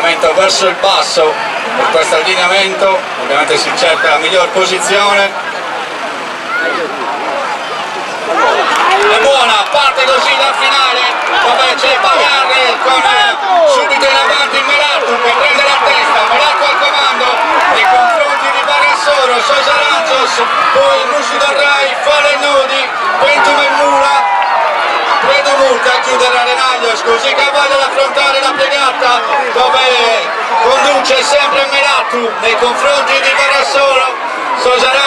Allineamento verso il basso, per questo allineamento ovviamente si cerca la miglior posizione. È buona, parte così la finale dove c'è bagarre con subito in avanti Melatu che prende la testa, Melatu al comando nei confronti di Barrassoro, Sos Aranzos, poi Musu Darrai, Fale Nodi, Pentum e Mula, Predu Murta a chiudere Arenaglios, così cavallo ad affrontare la piegata dove conduce sempre Melatu nei confronti di Barrassoro, Sos Aranzos.